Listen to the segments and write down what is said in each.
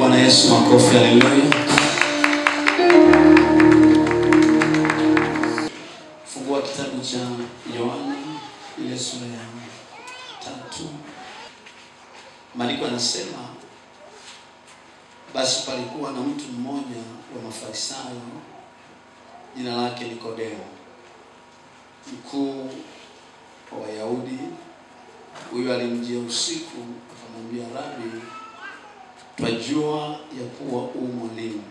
Bwana Yesu makofi, haleluya. Fungua kitabu cha Yohana ile sura ya 3. Maandiko yanasema, basi palikuwa na mtu mmoja wa Mafarisayo, jina lake Nikodemo, mkuu wa Wayahudi. Huyu alimjia usiku akamwambia, Rabi, twajua ya kuwa u mwalimu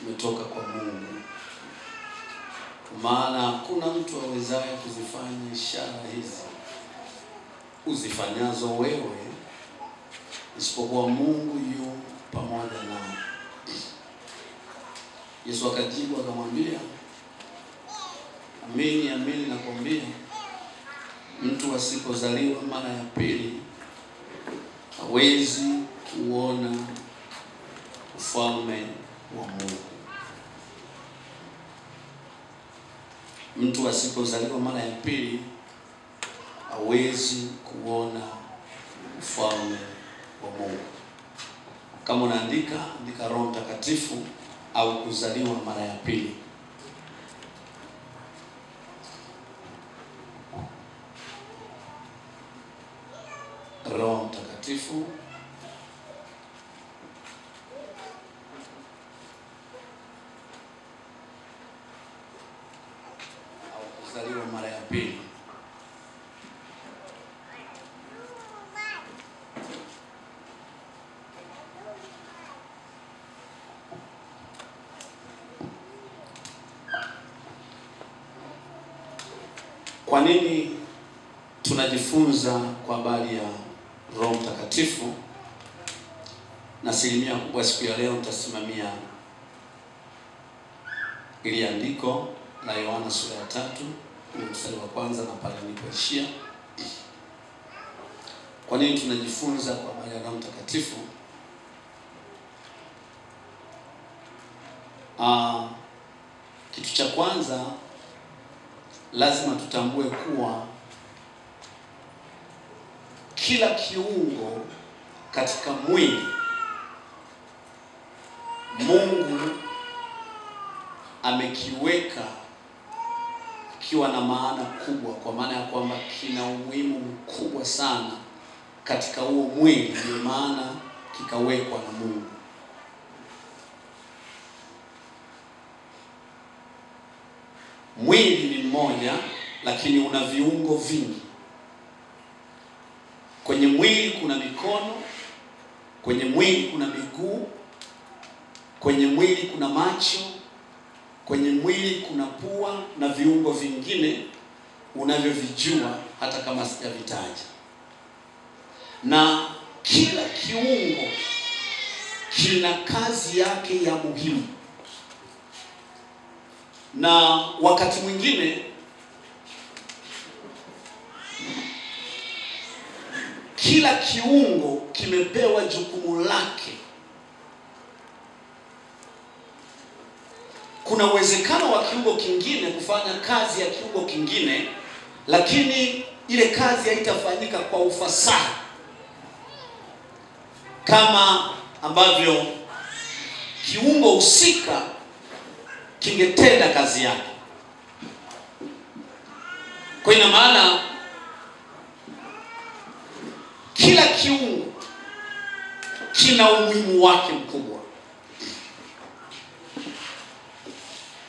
umetoka kwa Mungu, kwa maana hakuna mtu awezaye kuzifanya ishara hizi uzifanyazo wewe, isipokuwa Mungu yu pamoja nawe. Yesu akajibu akamwambia, amini amini nakwambia, mtu asipozaliwa mara ya pili hawezi kuona ufalme wa Mungu. Mtu asipozaliwa mara ya pili hawezi kuona ufalme wa Mungu. Kama unaandika, andika Roho Mtakatifu au kuzaliwa mara ya pili. Roho Mtakatifu au kuzaliwa mara ya pili. Kwa nini tunajifunza kwa habari ya Roho Mtakatifu? Na asilimia kubwa siku ya leo nitasimamia ili andiko la Yohana sura ya 3 mstari wa kwanza na pale nilipoishia. Kwa nini tunajifunza kwa habari ya Roho Mtakatifu? Kitu cha kwanza lazima tutambue kuwa kila kiungo katika mwili Mungu amekiweka kiwa na maana kubwa, kwa maana ya kwamba kina umuhimu mkubwa sana katika huo mwili, ndio maana kikawekwa na Mungu. Mwili ni mmoja, lakini una viungo vingi. Kwenye mwili kuna mikono, kwenye mwili kuna miguu, kwenye mwili kuna macho, kwenye mwili kuna pua na viungo vingine unavyovijua hata kama sijavitaja. Na kila kiungo kina kazi yake ya muhimu. Na wakati mwingine kila kiungo kimepewa jukumu lake. Kuna uwezekano wa kiungo kingine kufanya kazi ya kiungo kingine, lakini ile kazi haitafanyika kwa ufasaha kama ambavyo kiungo husika kingetenda kazi yake. Kwa ina maana kila kiungo kina umuhimu wake mkubwa.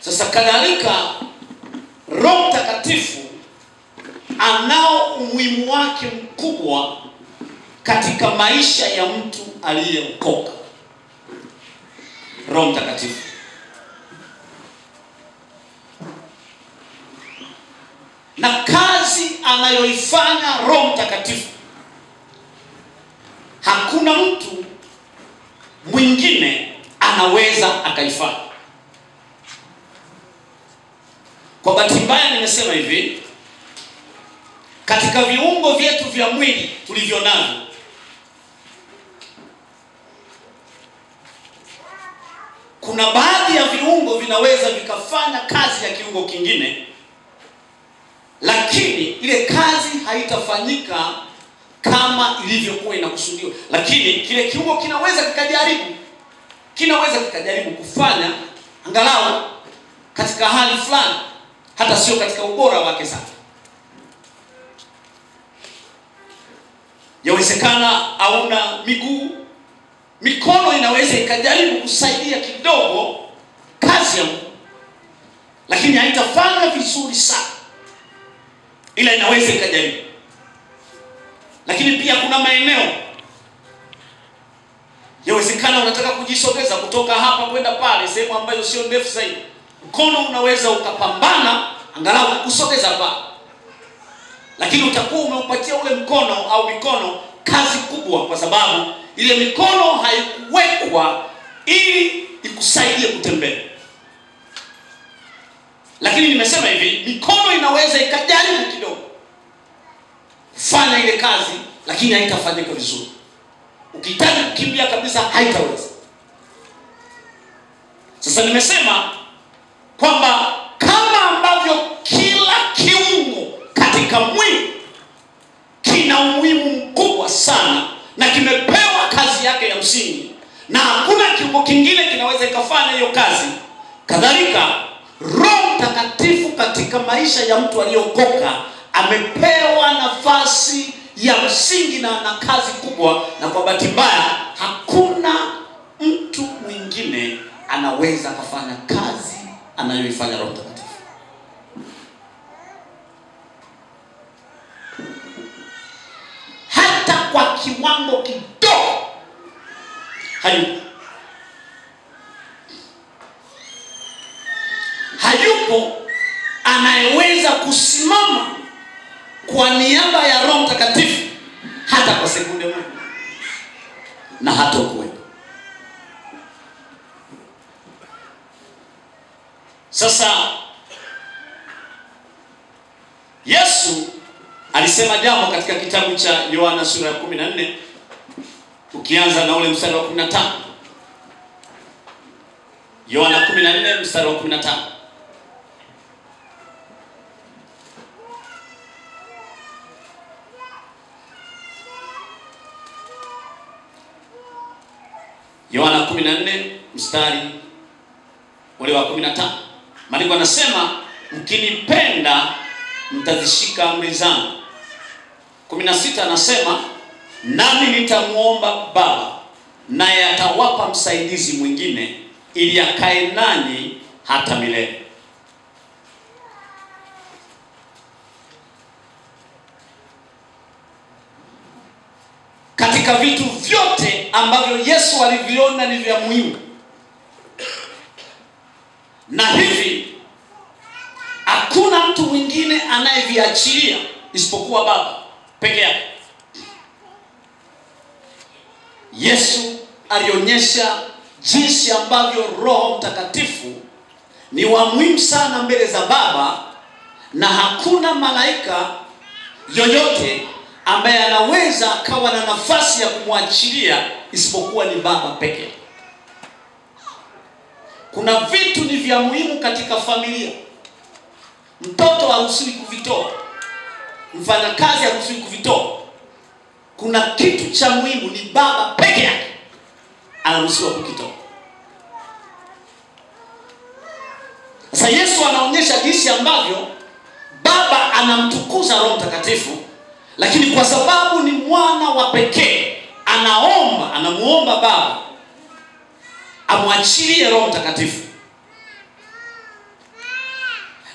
Sasa kadhalika Roho Mtakatifu anao umuhimu wake mkubwa katika maisha ya mtu aliyeokoka. Roho Mtakatifu na kazi anayoifanya Roho Mtakatifu, hakuna mtu mwingine anaweza akaifanya. Kwa bahati mbaya nimesema hivi, katika viungo vyetu vya mwili tulivyo navyo, kuna baadhi ya viungo vinaweza vikafanya kazi ya kiungo kingine, lakini ile kazi haitafanyika kama ilivyokuwa inakusudiwa. Lakini kile kiungo kinaweza kikajaribu, kinaweza kikajaribu kufanya angalau katika hali fulani, hata sio katika ubora wake sana. Yawezekana hauna miguu, mikono inaweza ikajaribu kusaidia kidogo kazi ya mguu, lakini haitafanya vizuri sana, ila inaweza ikajaribu. Lakini pia kuna maeneo yawezekana unataka kujisogeza kutoka hapa kwenda pale, sehemu ambayo sio ndefu zaidi, mkono unaweza ukapambana angalau kusogeza pale, lakini utakuwa umeupatia ule mkono au mikono kazi kubwa, kwa sababu ile mikono haikuwekwa ili ikusaidie kutembea. Lakini nimesema hivi, mikono inaweza ikajaribu kidogo fanya ile kazi, lakini haitafanyika vizuri. Ukihitaji kukimbia kabisa haitaweza. Sasa nimesema kwamba kama ambavyo kila kiungo katika mwili kina umuhimu mkubwa sana na kimepewa kazi yake ya msingi, na hakuna kiungo kingine kinaweza ikafanya hiyo kazi, kadhalika Roho Mtakatifu katika maisha ya mtu aliyeokoka amepewa nafasi ya msingi na kazi kubwa, na kwa bahati mbaya hakuna mtu mwingine anaweza kufanya kazi anayoifanya Roho Mtakatifu. Hata kwa kiwango kidogo hayupo. Hayupo anayeweza kusimama kwa niaba ya Roho Mtakatifu hata kwa sekunde moja, na hatakuwepo. Sasa Yesu alisema jambo katika kitabu cha Yohana sura ya 14 ukianza na ule mstari wa 15. Yohana 14 mstari wa 15. Yohana 14 mstari ule wa 15. Maandiko yanasema, mkinipenda mtazishika amri zangu. 16 anasema, nami nitamuomba Baba, naye atawapa msaidizi mwingine ili akae nanyi hata milele. Katika vitu vyote ambavyo Yesu aliviona ni vya muhimu, na hivi hakuna mtu mwingine anayeviachilia isipokuwa Baba peke yake. Yesu alionyesha jinsi ambavyo Roho Mtakatifu ni wa muhimu sana mbele za Baba, na hakuna malaika yoyote ambaye anaweza akawa na nafasi ya kumwachilia isipokuwa ni Baba pekee. Kuna vitu ni vya muhimu katika familia. Mtoto haruhusiwi kuvitoa, mfanyakazi haruhusiwi kuvitoa. Kuna kitu cha muhimu ni Baba peke yake anaruhusiwa kukitoa. Sasa Yesu anaonyesha jinsi ambavyo Baba anamtukuza Roho Mtakatifu, lakini kwa sababu ni mwana wa pekee anaomba, anamuomba Baba amwachilie Roho Mtakatifu.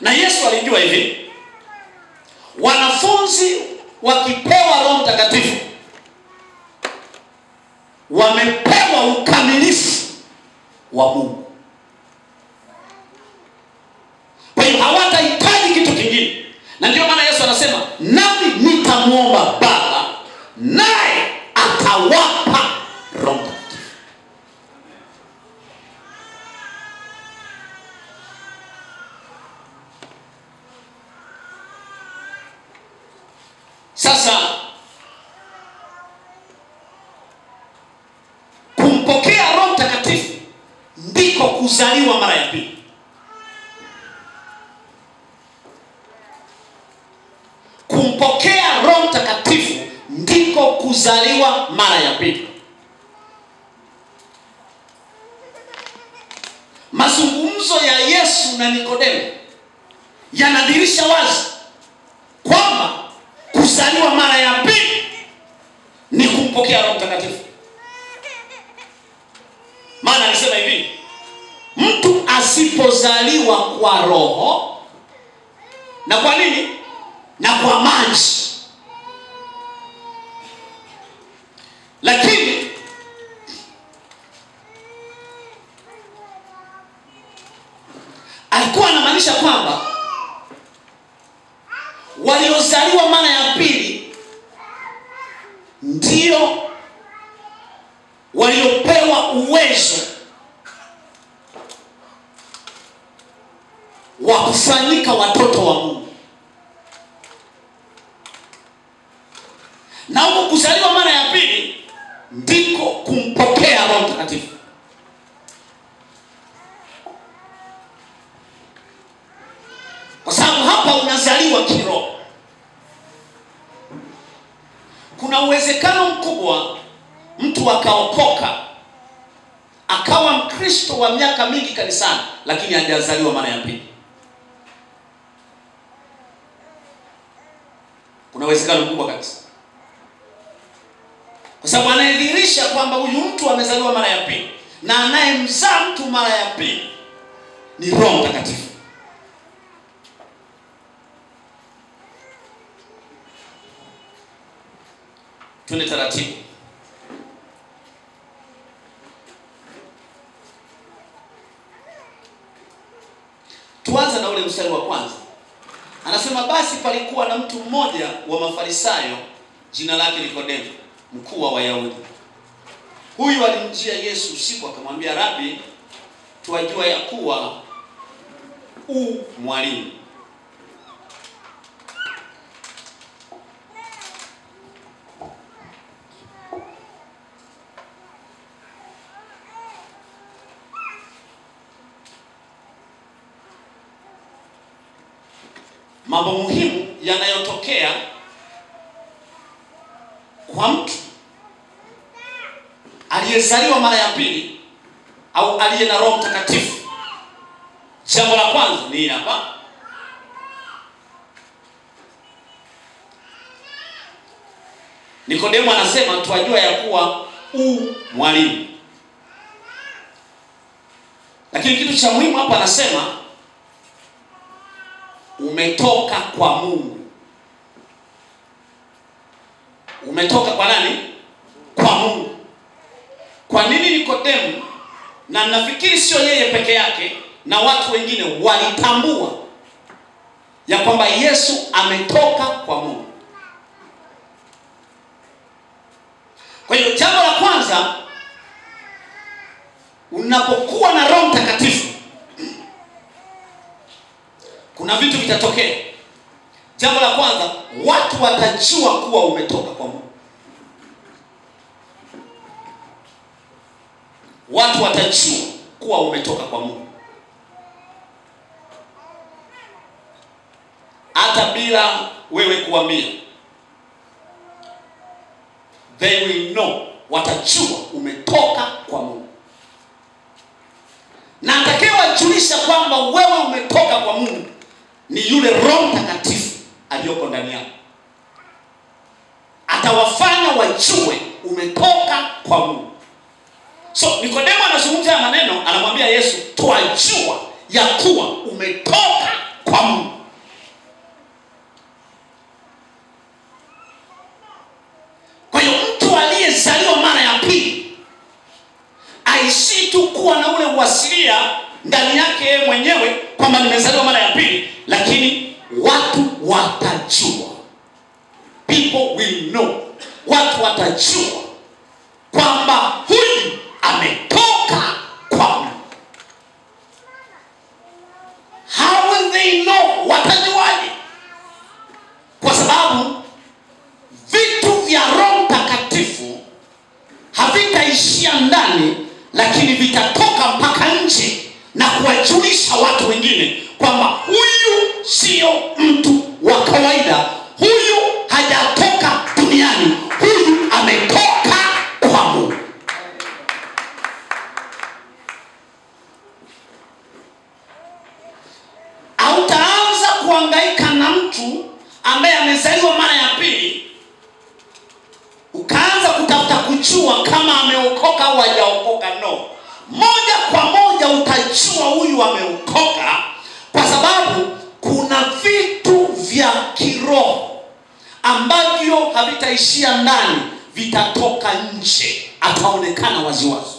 Na Yesu alijua hivi, wanafunzi wakipewa Roho Mtakatifu wamepewa ukamilifu wa Mungu. Kwa hiyo hawatahitaji kitu kingine. Na ndio maana Yesu anasema, nami nitamuomba Baba naye atawapa Roho Mtakatifu. Sasa kumpokea Roho Mtakatifu ndiko kuzaliwa mara ya pili. Kumpokea Roho Mtakatifu ndiko kuzaliwa mara ya pili. Mazungumzo ya Yesu na Nikodemo yanadhihirisha wazi kwamba kuzaliwa mara ya pili ni kumpokea Roho Mtakatifu. Maana alisema hivi, mtu asipozaliwa kwa Roho na kwa nini? Na kwa maji. Lakini alikuwa anamaanisha kwamba waliozaliwa mara ya pili ndio waliopewa uwezo wa kufanyika watoto wa Mungu. Na huko kuzaliwa mara ya pili ndiko kumpokea Roho Mtakatifu. Kwa sababu hapa unazaliwa kiroho. Kuna uwezekano mkubwa mtu akaokoka akawa Mkristo wa miaka mingi kanisani, lakini hajazaliwa mara ya pili. Kuna uwezekano mkubwa kabisa. Kwa sababu anayedhihirisha kwamba huyu mtu amezaliwa mara ya pili na anayemzaa mtu mara ya pili ni Roho Mtakatifu. Twende taratibu. Tuanze na ule mstari wa kwanza. Anasema, basi palikuwa na mtu mmoja wa Mafarisayo, jina lake Nikodemo, mkuu wa Wayahudi. Huyu alimjia Yesu usiku akamwambia, Rabi, twajua ya kuwa u mwalimu. Mambo muhimu yanayotokea kwa mtu aliyezaliwa mara ya pili au aliye na Roho Mtakatifu. Jambo la kwanza ni hapa. Nikodemo anasema, twajua ya kuwa u mwalimu. Lakini kitu cha muhimu hapa anasema umetoka kwa Mungu. Umetoka kwa nani? Kwa Mungu. Kwa nini Nikodemo, na nafikiri sio yeye peke yake, na watu wengine walitambua ya kwamba Yesu ametoka kwa Mungu? Kwa hiyo jambo la kwanza, unapokuwa na Roho Mtakatifu kuna vitu vitatokea. Jambo la kwanza, watu watajua kuwa umetoka kwa Mungu. Watu watajua kuwa umetoka kwa Mungu. Hata bila wewe kuambia. They will know. Watajua umetoka kwa Mungu. Na atakayewajulisha kwamba wewe umetoka kwa Mungu ni yule Roho Mtakatifu aliyoko ndani yako. Atawafanya wajue umetoka kwa Mungu. So Nikodemo anazungumza maneno, anamwambia Yesu, twajua ya kuwa umetoka kwa Mungu. Kwa hiyo mtu aliyezaliwa mara ya pili aishi tu kuwa na ule uasilia ndani yake yeye mwenyewe kwamba nimezaliwa mara ya pili, lakini watu watajua. People will know. Watu watajua kwamba huyu ametoka kwa Mungu. How will they know? Watajuaje? Kwa sababu vitu vya Roho Mtakatifu havitaishia ndani, lakini vitatoka mpaka nje na kuwajulisha watu wengine kwamba huyu sio mtu wa kawaida, huyu hajatoka duniani, huyu ambaye amezaliwa mara ya pili ukaanza kutafuta kujua kama ameokoka au hajaokoka. No, moja kwa moja utajua huyu ameokoka, kwa sababu kuna vitu vya kiroho ambavyo havitaishia ndani, vitatoka nje, ataonekana waziwazi.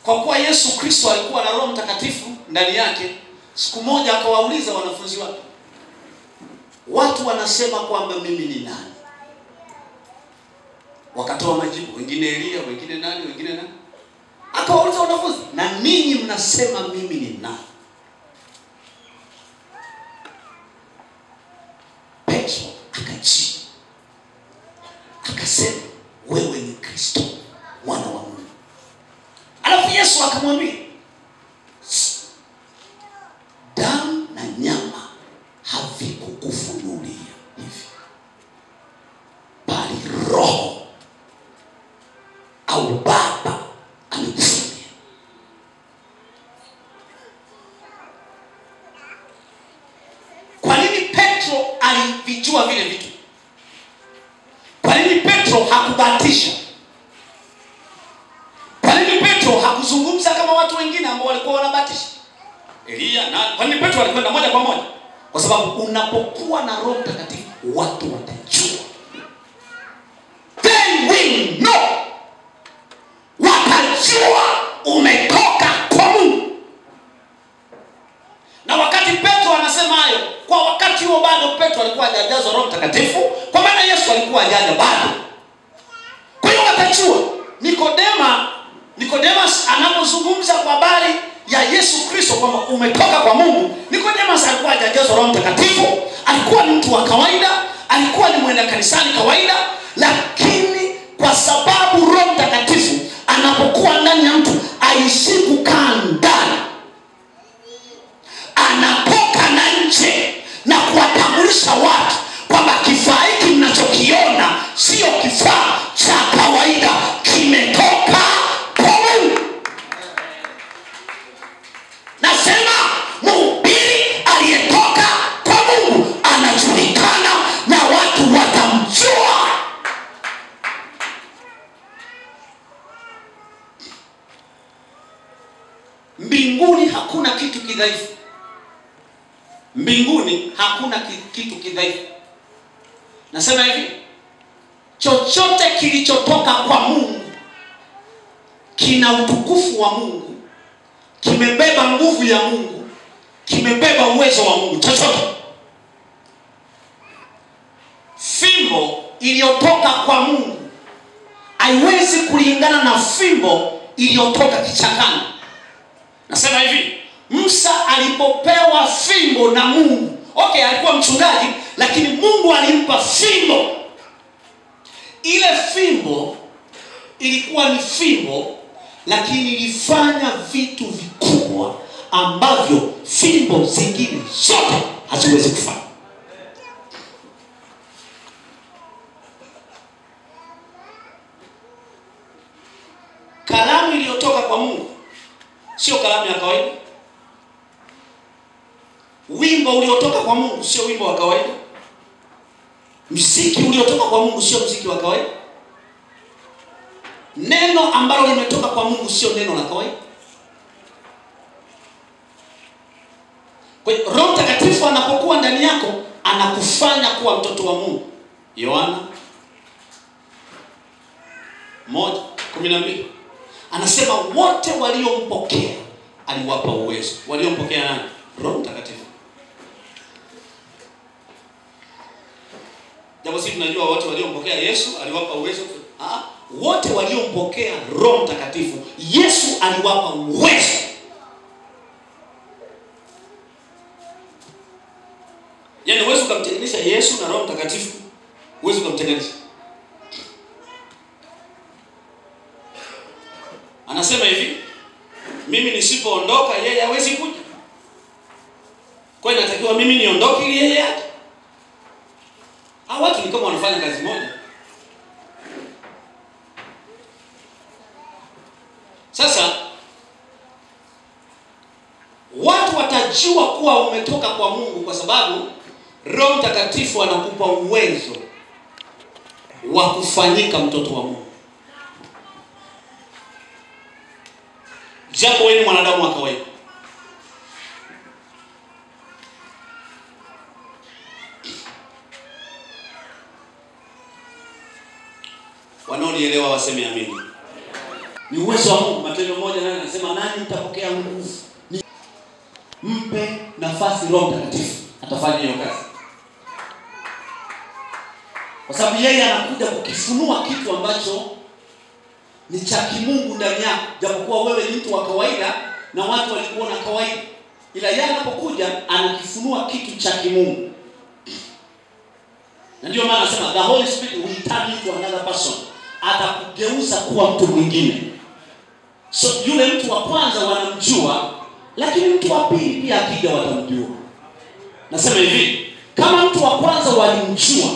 Kwa kuwa Yesu Kristo alikuwa na Roho Mtakatifu ndani yake, siku moja akawauliza wanafunzi wake, watu wanasema kwamba mimi ni nani? Wakatoa majibu, wengine Elia, wengine nani, wengine nani. Akawauliza wanafunzi, na ninyi mnasema mimi ni nani? Petro akajibu akasema, wewe ni Kristo mwana wa Mungu. Alafu Yesu akamwambia, damu na nyama havikukufunulia hivi, bali Roho au Baba amekufunulia. Kwa nini Petro alivijua vile vitu? Kwa nini Petro hakubatisha? Hakuzungumza kama watu wengine ambao walikuwa wanabatisha Elia? Na kwa nini Petro alikwenda moja kwa moja? Kwa sababu unapokuwa na Roho Mtakatifu watu watajua. They will know. Watajua umetoka kwa Mungu. Na wakati Petro anasema hayo, kwa wakati huo bado Petro alikuwa hajajazwa Roho Mtakatifu, kwa maana Yesu alikuwa hajaja bado. Kwa hiyo watajua. Nicodemus anapozungumza kwa habari ya Yesu Kristo kwamba umetoka kwa Mungu, Nicodemus alikuwa hajajazwa Roho Mtakatifu, alikuwa ni mtu wa kawaida, alikuwa ni mwenda kanisani kawaida, lakini kwa sababu Roho Mtakatifu anapokuwa ndani ya mtu aishi kukaa ndani, anatoka na nje na kuwatambulisha watu kwamba kifaa hiki mnachokiona sio kifaa cha kawaida, kimetoka kwa Mungu. Nasema mhubiri aliyetoka kwa Mungu anajulikana na watu watamjua. Mbinguni hakuna kitu kidhaifu. Mbinguni hakuna kitu kidhaifu. Nasema hivi, chochote kilichotoka kwa Mungu kina utukufu wa Mungu, kimebeba nguvu ya Mungu, kimebeba uwezo wa Mungu. Chochote. Fimbo iliyotoka kwa Mungu haiwezi kulingana na fimbo iliyotoka kichakani. Nasema hivi, Musa alipopewa fimbo na Mungu, okay, alikuwa mchungaji, lakini Mungu alimpa fimbo. Ile fimbo ilikuwa ni fimbo, lakini ilifanya vitu vikubwa ambavyo fimbo zingine zote haziwezi kufanya. Kalamu iliyotoka kwa Mungu sio kalamu ya kawaida. Wimbo uliotoka kwa Mungu sio wimbo wa kawaida. Mziki uliotoka kwa Mungu sio mziki wa kawaida. Neno ambalo limetoka kwa Mungu sio neno la kawaida. Kwa hiyo Roho Mtakatifu anapokuwa ndani yako anakufanya kuwa mtoto wa Mungu. Yohana 1:12 anasema wote waliompokea aliwapa uwezo. Waliompokea nani? Roho Mtakatifu. Japo sisi tunajua wote waliompokea Yesu aliwapa uwezo. Wote waliompokea Roho Mtakatifu Yesu aliwapa uwezo. Yaani uwezo ukamtenganisha Yesu na Roho Mtakatifu, uwezo ukamtenganisha. Anasema hivi, mimi nisipoondoka yeye hawezi kuja. Kwa hiyo natakiwa mimi niondoke ili yeye aje. Hao watu ni kama wanafanya kazi moja. Watu watajua kuwa umetoka kwa Mungu kwa sababu Roho Mtakatifu anakupa uwezo wa kufanyika mtoto wa Mungu. Japo wewe ni mwanadamu wa kawaida. Wanaonielewa waseme amini. Ni uwezo wa Mungu. Matendo 1:8 anasema nani mtapokea nguvu? Mpe nafasi Roho Mtakatifu, atafanya hiyo kazi. Kwa sababu yeye anakuja kukifunua kitu ambacho ni cha kimungu ndani yako, japokuwa wewe ni mtu wa kawaida na watu walikuona kawaida, ila yeye anapokuja anakifunua kitu cha kimungu. Na ndio maana anasema the Holy Spirit will turn you to another person, atakugeuza kuwa mtu mwingine. So yule mtu wa kwanza wanamjua, lakini mtu wa pili pia akija watamjua. Nasema hivi, kama mtu wa kwanza walimjua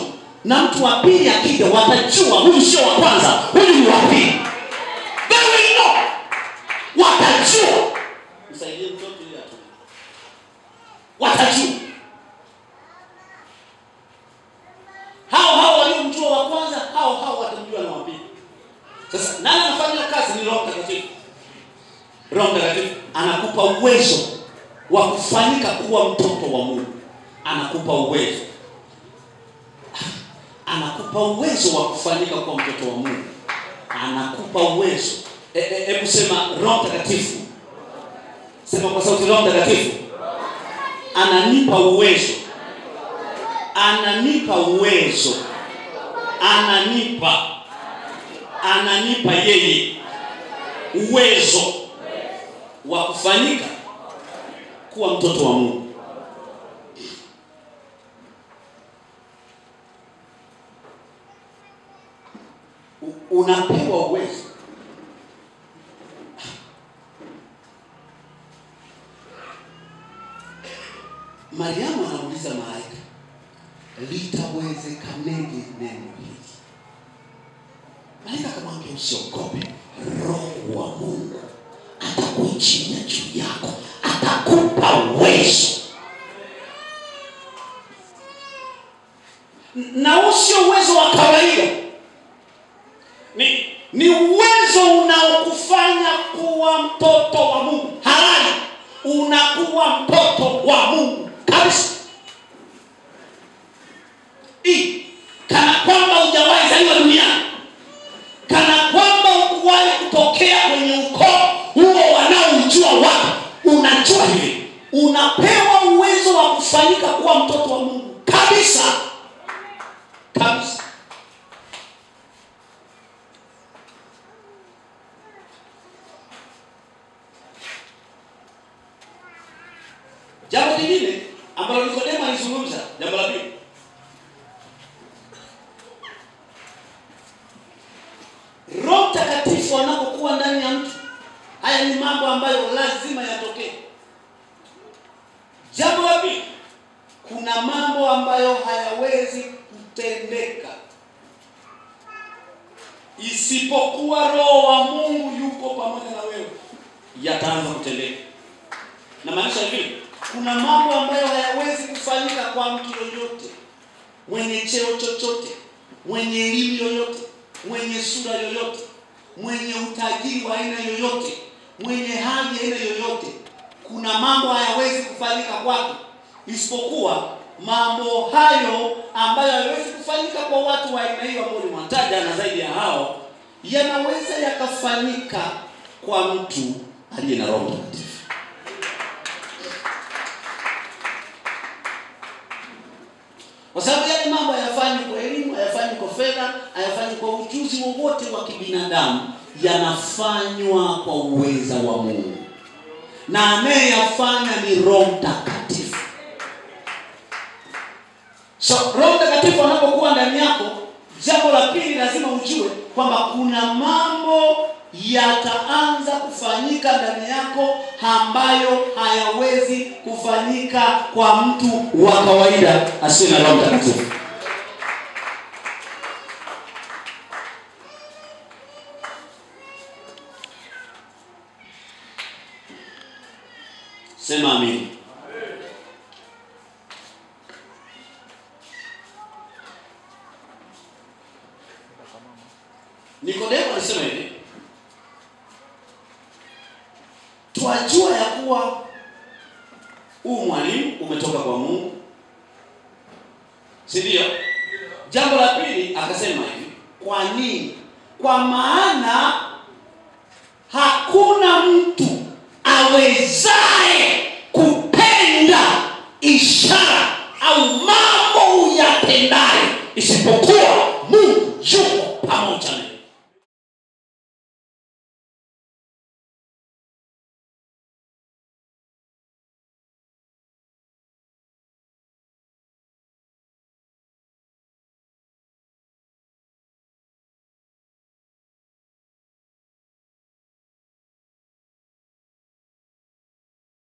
na mtu wa pili akija watajua huyu sio wa kwanza, huyu ni wa pili. They will know. Watajua. Msaidie mtoto ili atoke. Watajua. Hao waliomjua wa kwanza, hao watamjua na wa pili. Sasa nani anafanya kazi? Ni Roho Mtakatifu. Roho Mtakatifu anakupa uwezo wa kufanyika kuwa mtoto wa Mungu. Anakupa uwezo. Anakupa uwezo wa kufanyika kuwa mtoto wa Mungu. Anakupa uwezo. Hebu sema Roho Mtakatifu. Sema kwa sauti, Roho Mtakatifu ananipa uwezo. Ananipa uwezo. Ananipa yeye uwezo wa kufanyika kuwa mtoto wa Mungu. Unapewa uwezo. Mariamu anauliza malaika, litawezekaneje neno hili? Malaika akamwambia, usiogope, Roho wa Mungu atakuichilia juu yako, atakupa uwezo. Na usio uwezo wa kawaida, ni uwezo unaokufanya kuwa mtoto wa Mungu halali. Unakuwa mtoto wa Mungu kabisa. Kana kwamba hujawahi zaliwa duniani, kana kwamba hukuwahi kutokea kwenye ukoo huo wanaojua wapi. Unajua hivi, unapewa uwezo wa kufanyika kuwa mtoto wa Mungu kabisa kabisa. Jambo lingine ambalo Nikodemo alizungumza, jambo la pili, Roho Mtakatifu anapokuwa ndani ya mtu, haya ni mambo ambayo lazima yatokee. Jambo la pili, kuna mambo ambayo hayawezi kutendeka isipokuwa Roho wa Mungu yuko pamoja na wewe, yataanza kutendeka. Na maanisha hivi, kuna mambo ambayo hayawezi kufanyika kwa mtu yoyote, mwenye cheo chochote, mwenye elimu yoyote, mwenye sura yoyote, mwenye utajiri wa aina yoyote, mwenye hali aina yoyote. Kuna mambo hayawezi kufanyika kwake, isipokuwa mambo hayo ambayo hayawezi kufanyika kwa watu wa aina hiyo ambao nimewataja na zaidi ya hao, yanaweza yakafanyika kwa mtu aliye na Roho Mtakatifu. Kwa sababu yale mambo hayafanyi kwa elimu, hayafanyi kwa fedha, hayafanyi kwa ujuzi wowote wa kibinadamu, yanafanywa kwa uweza wa Mungu. Na anayeyafanya ni Roho Mtakatifu. So Roho Mtakatifu anapokuwa ndani yako, jambo la pili lazima ujue kwamba kuna mambo yataanza kufanyika ndani yako ambayo hayawezi kufanyika kwa mtu wa kawaida asiye na Roho Mtakatifu. Sema amini. Nikodemo alisema hivi, twajua ya kuwa huu mwalimu umetoka kwa Mungu, si ndio? Jambo la pili akasema hivi, kwa nini? Kwa maana hakuna mtu awezaye